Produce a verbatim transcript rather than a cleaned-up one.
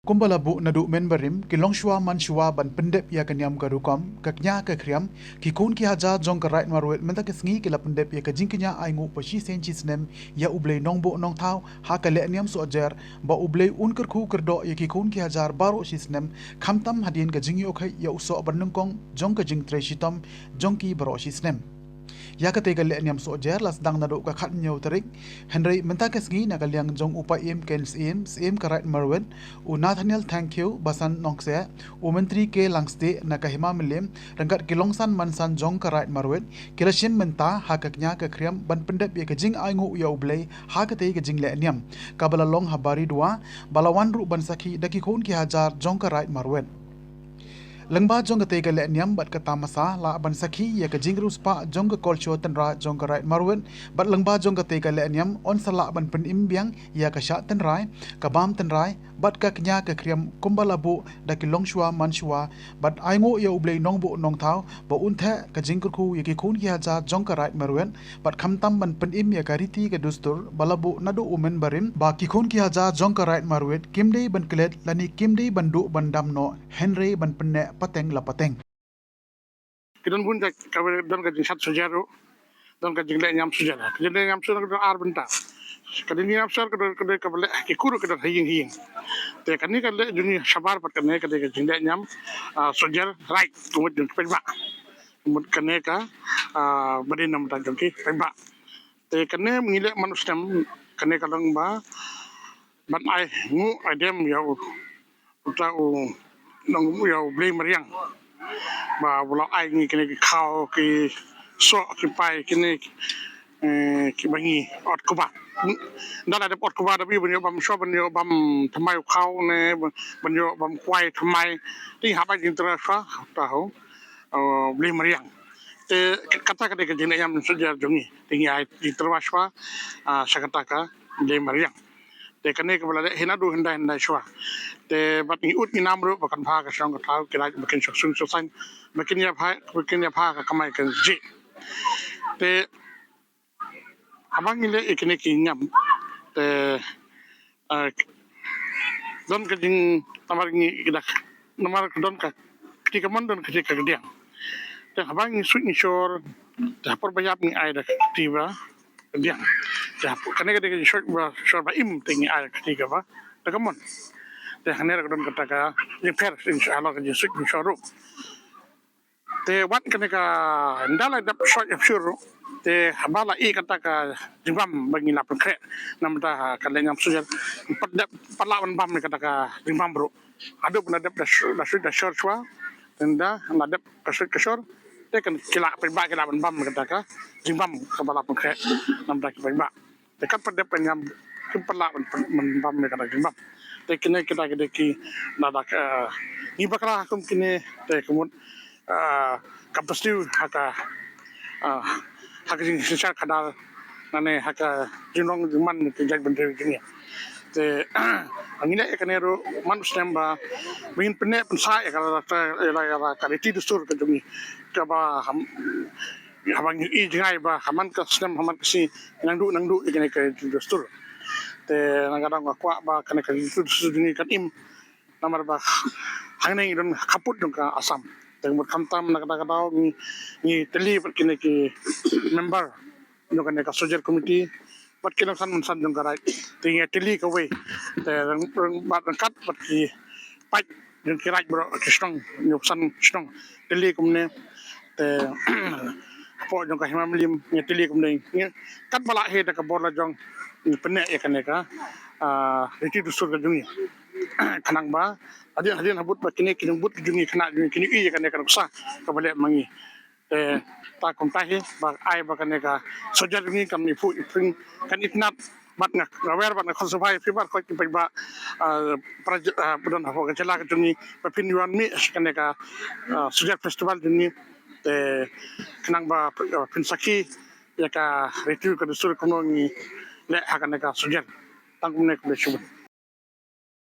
Kumba la buh naduh mynbarim, ki longshuwa manshuwa ban pyndep ïa ka niam ka rukom, ka kñia ka khriam, ki khun ki hajar jong ka Raid Marwet mynta ka sngi ki la pyndep ïa ka jingkñia ainguh ba shisien shisnem ïa U Blei Nongbuh Nongthaw ha ka lehniam sohjer, ba U Blei un kyrkhu kyrdoh ïa ki khun ki hajar baroh shisnem, khamtam hadien ka jingïoh kheit ïa u soh banyngkong jong ka jingtrei shitom jong ki baroh shisnem. Ïa katei ka lehniam sohjer la sdang naduh ka khatñiew tarik, hynrei mynta ka sngi na ka liang jong u Paiem Ken Syiem, Syiem ka Raid Marwet, u Nathaniel Thangkhiew Basan Nongseh, u Myntri K Langstieh na ka Hima Mylliem, ryngkat ki longsan mansan jong ka Raid Marwet, ki la shim bynta ha ka kñia ka khriam ban pyndep ïa ka jingainguh ïa U Blei ha katei ka jinglehniam, kaba la long ha Baridua, ba la wan ruh ban sakhi da ki khun ki hajar jong ka Raid Marwet. Lyngba jong katei ka lehniam bad ka tamasa lah ban sakhi ïa ka jingriewspah jong ka kolshor tynrai jong ka Raid Marwet, bad lyngba jong katei ka lehniam yn sa lah ban pynim biang ïa ka shah tynrai, ka bam tynrai, bad ka kñia ka khriam kumba la buh da ki longshuwa manshuwa, bad ainguh ïa U Blei Nongbuh Nongthaw ba un theh ka jingkyrkhu ïa ki khun ki hajar jong ka Raid Marwet, bad khamtam ban pynim ïa ka riti ka dustur ba la buh naduh u mynbarim, ba ki khun ki hajar jong ka Raid Marwet kim dei ban klet lane kim dei ban duh ban dam noh, hynrei ban pynneh pateng la pateng. Ki don bun ka, ka don ka jingshat sohjer ruh, don ka jinglehniam sohjer. Ka jinglehniam sohjer ka don ar bynta. Ka jinglehniam sohjer ka don, ka don kaba leh ki kur ka don ha ïing ha ïing. Te kane ka leh jong ngi shabar bad kane ka dei ka jinglehniam, ah, sohjer raid, ka mut jong ki paidbah. Ka mut kane ka, ah, ba dei na bynta jong ki paidbah. Te kane ngi leh man u snem, kane ka long ba ban ainguh aidem ïa u, uta u nong, ïa U Blei mariang, ba u la ai ngi kine ki khaw, ki soh, ki pai, kine, eh, kiba ngi ot kuba. Ynda la dep ot kuba da ba ïoh bam soh, ba ïoh bam thymmai u khaw ne ba ïoh bam kwai thymmai, te ngi hap ai jingtyrwa shuwa ha uta u, eh, U Blei mariang. Te kata ka dei ka jinglehniam sohjer jong ngi, te ngi ai jingtyrwa shuwa, ah, sha kata ka U Blei mariang. Te kane kaba la leh hi naduh hyndai hyndai shuwa. Te bad ngi ud ngi nam ruh ba kan bha ka shong ka thaw, ki raid ba kin shong sung shong saiñ, ba kin ïa bha, ba kin ïa bha ka kamai kajih. Te haba ngi leh ïa kine ki niam, te, eh, don ka jing, namar ngi da, namar don ka kti kamon, don ka kti kadiang. Te haba ngi suit ngi shor, te ha por ba ïap ngi ai da ka kti ba kadiang. Te ha por, kane ka dei ka jingsuit ba shor ba im, te ngi ai da ka kti kaba da kamon. Te hangne ruh ka don kata ka jingpher halor ka jingsuit jingshor ruh. Te wat kane ka, ynda la dep shoi ïa pyrshur ruh, te haba la ïeh kata ka jingbam ba ngi la pynkhreh na bynta ka lehniam sohjer, pat dep, pat lah ban bam ïa kata ka jingbam ruh. Haduh ban da dep da shu-, da suit da shor shuwa, te ynda la dep ka suit ka shor, te kan ki lah, paidbah ki lah ban bam ïa kata ka jingbam kaba la pynkhreh na bynta ki paidbah. Te kat pat dep ka niam, kim pat lah ban, ban bam ïa kata ka jingbam. Te kine kita ki dei ki, na da ka, ngi bakla kum kine, te ka mut, ah, kam pastiew ha ka, ah, ha ka jingsynshar khadar, lane ha ka jinglong jingman ki jaitbynriew jong ngi. Te ngi leh ïa kane ruh man u snem ba ngin pynneh pynsah ïa ka, ïa la, ïa la ka riti dustur ka jong ngi, kaba ham, haba ngi i jngai ba ha man ka snem ha man ka sngi nang duh nang duh ïa kane ka riti dustur. Te na ka daw nga kwah ba kane ka riti dustur jong ngi kan im, namar ba hangne ngi don ha khappud jong ka Assam. Te mut khamtam na kata ka daw ngi, ngi tylli bad kine ki member jong kane ka Sohjer Committee bad ki nongsan mynsan jong ka raid. Te ngi tylli kawei. Te ryng, ryng, bad ryngkat bad ki paid jong ki raid baroh, ki shnong, ngi san shnong tylli kumne. Te hapoh jong ka Hima Mylliem ngi tylli kumne. Ngi katba lah hi da ka bor la jong ngi pynneh ïa kane ka, ah, riti dustur ka jong ngi. Khnang ba hadien, hadien habud ba kine ki nongbud ki jong ngi, khynnah jong ngi kin ïohi ïa kane ka nuksa kaba leh ma ngi. Te ta kumta hi ba ai ba kane ka Sohjer jong ngi kan iphuh ipring, kan itynnad. Bad nga, nga wer bad nga khuslai ïa phi baroh ki paidbah, ah, para, ah, ba don hapoh ka jylla ka jong ngi ba phin wan mih sha kane ka, ah, Sohjer Festival jong ngi. Te khnang ba, ah, phin sakhi ïa ka riti ka dustur kumno ngi leh ha kane ka Sohjer. Tang kumne, khublei shibun.